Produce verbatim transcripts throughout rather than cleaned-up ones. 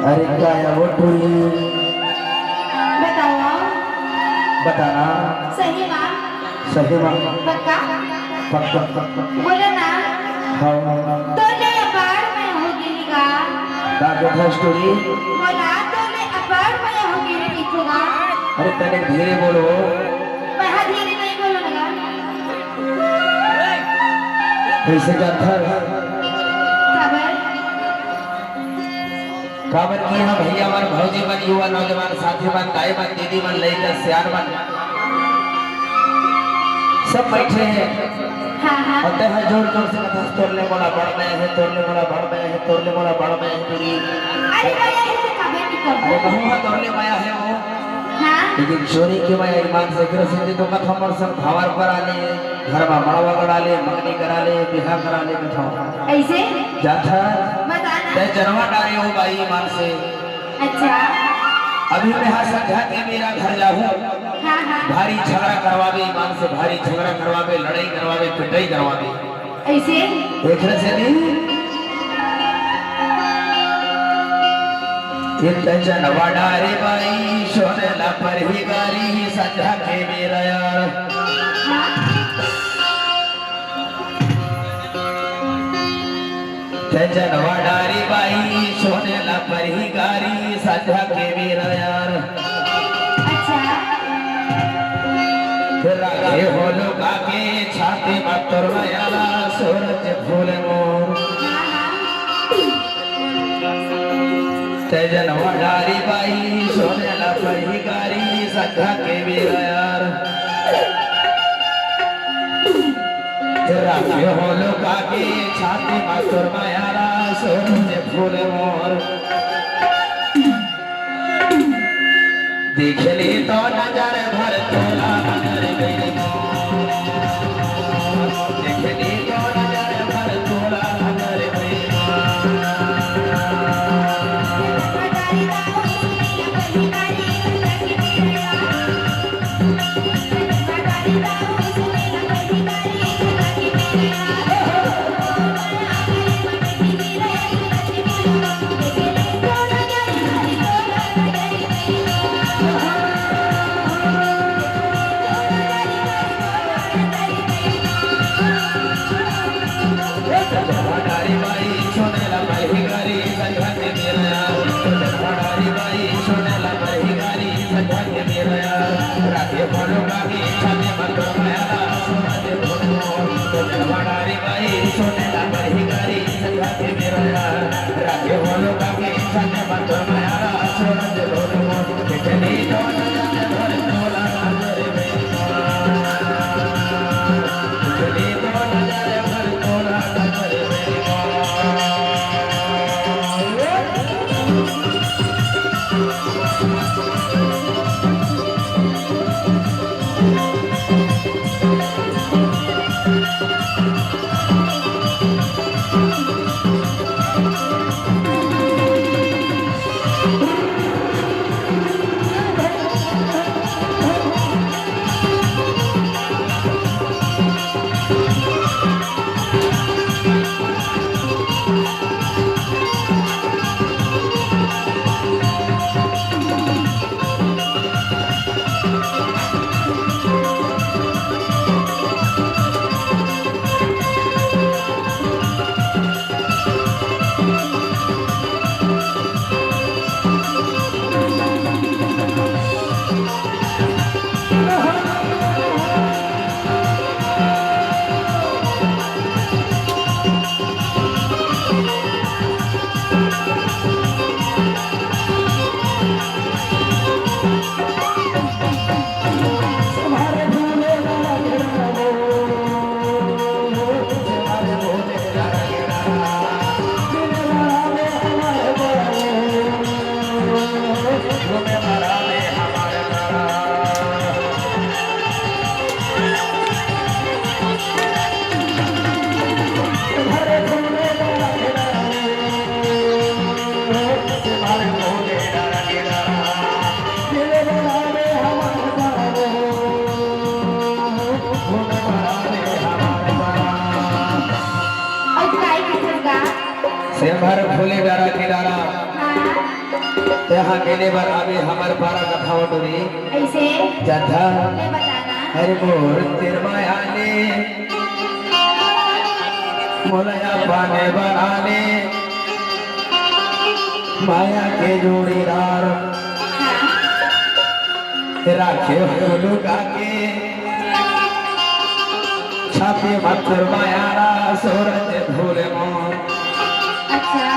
अरे काय वो टूरी? बताओ। बताना। सही मा? सही मा। पक्का? पक्का, पक्का। बोलो ना। हाँ। तोले अपार मया होगे गा। का कथस टूरी? बोला तोले अपार मया होगे गा। अरे तनिक धीरे बोलो। मैं हा धीरे नहीं बोलो ना। कैसे जाथस? खबर? काबर कि इहाँ भैया मन, भौजी मन, युवा नौजवान साथी मन, दाई मन, दीदी मन, लइका सियान मन सब बइठे हे। हाँ, हाँ। अउ तेहा जोर जोर से कथस, "तोर ले मोला बड़ मया हे, तोर ले मोला बड़ मया हे, तोर ले मोला बड़ मया हे टूरी।" अरे मया हे तो काबर नहीं करबो? अरे कहूँ हा तोर ले मया हे वो। हाँ। लेकिन चोरी के मया ईमान से, एकरे सेती तो कथों मोर संग भांवर परा ले, घर मा मड़वा गड़ा ले, मंगनी करा ले, बिहा करा ले कथों। अइसे? जाथस? बताना। तैं जनवा डारे हो बाई ईमान से। अच्छा। अभी मैं हा संझा के बेरा घर जाहूँ। हाँ, हाँ। भारी झगड़ा करवाबे ईमान से, भारी झगड़ा करवाबे, लड़ई करवाबे, पिटई करवाबे। अइसे? एकरे सेती। ए तैं जनवा डारे बाई, सोने ला परही गारी, संझा के बेरा यार। हाँ। तैं जनवा डारे बाई, सोने ला परही गारी, संझा के बेरा यार। अच्छा। राखे हो लुका के छाती मा तोर मया ला, सूरज फूल मोर। हाँ, हाँ। तैं जनवा डारे बाई, सोने ला परही गारी, संझा के बेरा यार। राखे हो लुका के छाती मा तोर मया ला, सूरज फूल मोर। देख ले तो नजर भर तोला नजर में। देख ले तो नजर भर तोला नजर में। अउ काय कथस गा? से भर फूले डारा के डारा। हाँ। यहाँ मिले बर आवे हमर पारा कथावा टोरी। ऐसे? जथा। मैं बताना। अरे मोर तेर माया ले, मोला पाने बना ले, माया के जोड़ीदार। हाँ। राखे हो लुका के, छाती मत्तर माया रा सूरज धूल मोर। अच्छा।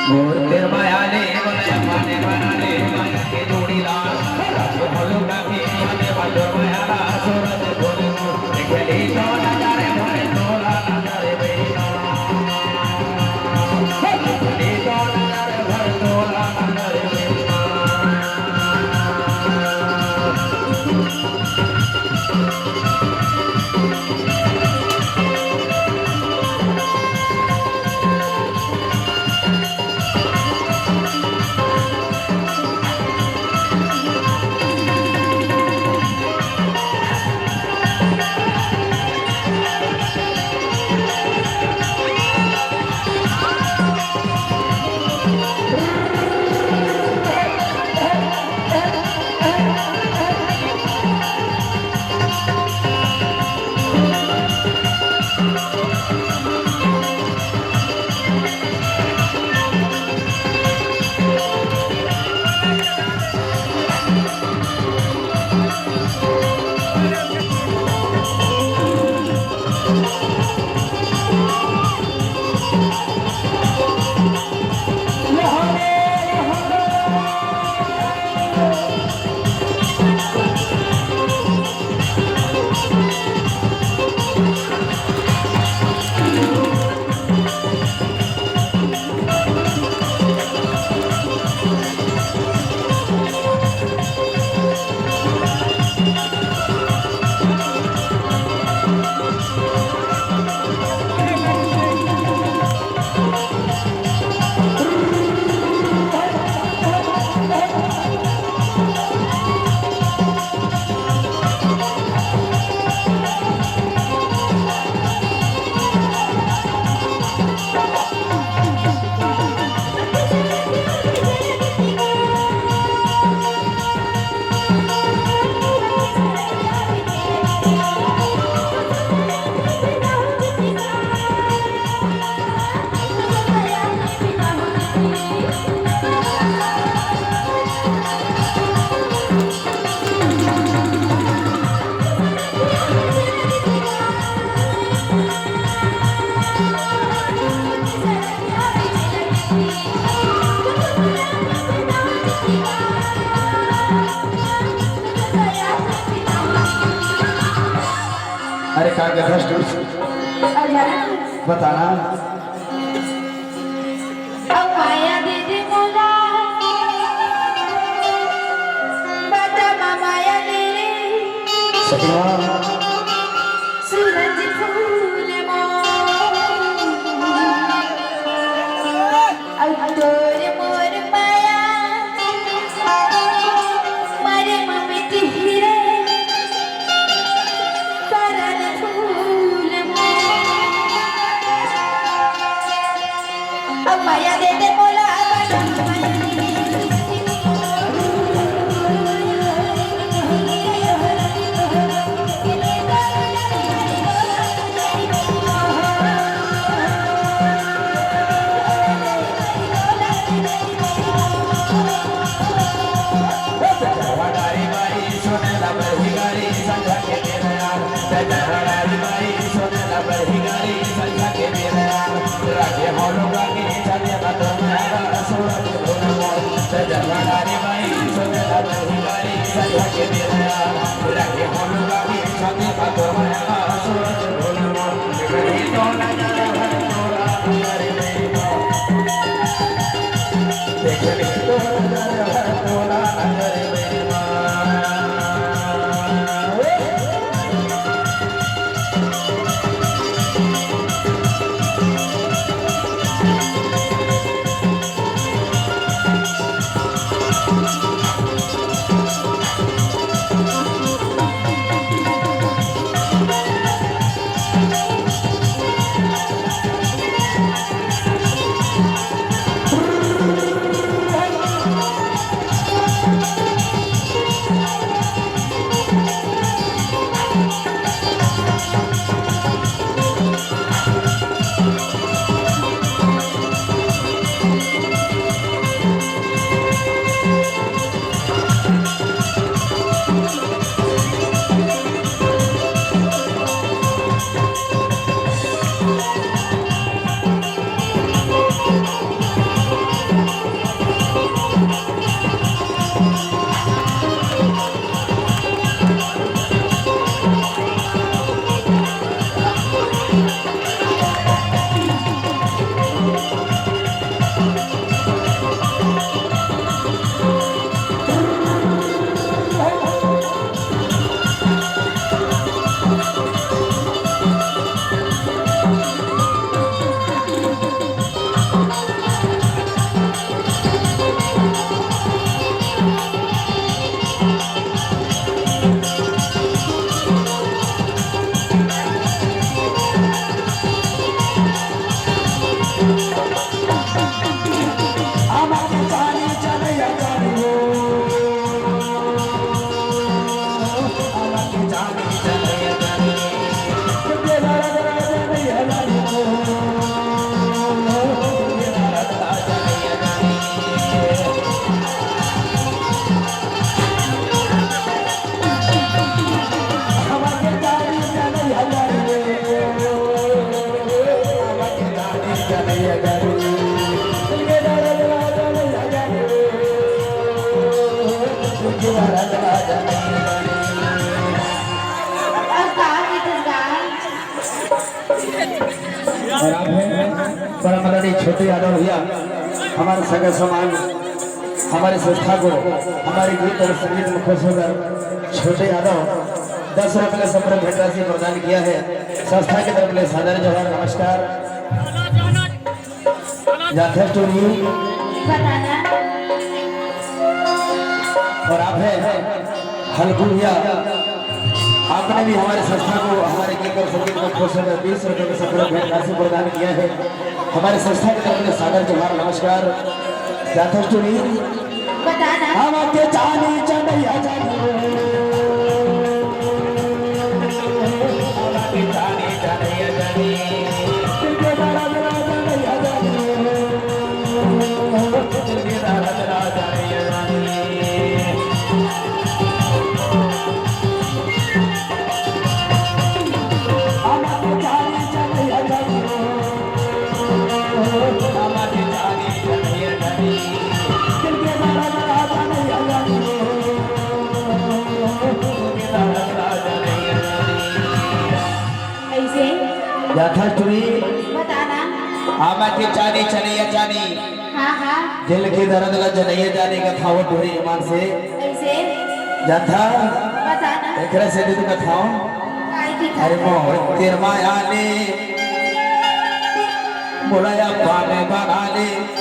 मोर तेर माया ले, मोला पाने बना ले, माया के जोड़ीदार। राखे हो लुका के, छाती मत्तर माया रा सूरज धूल मोर। खेली तो नजर भर तोला नजर बेईमान। अरे का गधा स्टूल बताना। अब माया दे दे मोला, बाटा मा माया दे रे। सपना। सूरज फूल मोर। अब तोर मोर माया, मारे ममती हीरे। हमारा मदनी छोटे यादव भैया, हमारे संग समान, हमारे संस्था को, हमारे गीत और संगीत में खुश होकर छोटे यादव दस रुपए का संपूर्ण भेंट राशि प्रदान किया है। संस्था की तरफ से सादर जोहार, नमस्कार। जाथस टूरी। बताना। और आप हैं हल्कू भैया, आपने भी हमारे संस्था को, हमारे गीत और संगीत में खुश होकर बीस रुपए का संपूर्ण भेंट राशि प्रदान किया है। हमारे संस्था की तरफ से सादर जोहार, नमस्कार। जाथस टूरी। बताना। हम आपके चानी चटैया चानी। ऐसे। जाथस टूरी। बताना। आमा के चानी चनैया चानी। हाँ, हाँ। दिल के दर्द ला जनैया जानी कथा वो टूरी ईमान से। ऐसे। जाथा। बताना। एकरा से दूध कथा। काय की अरे कथा? मोहन तेर माया ले। बोला या पाने बना ले।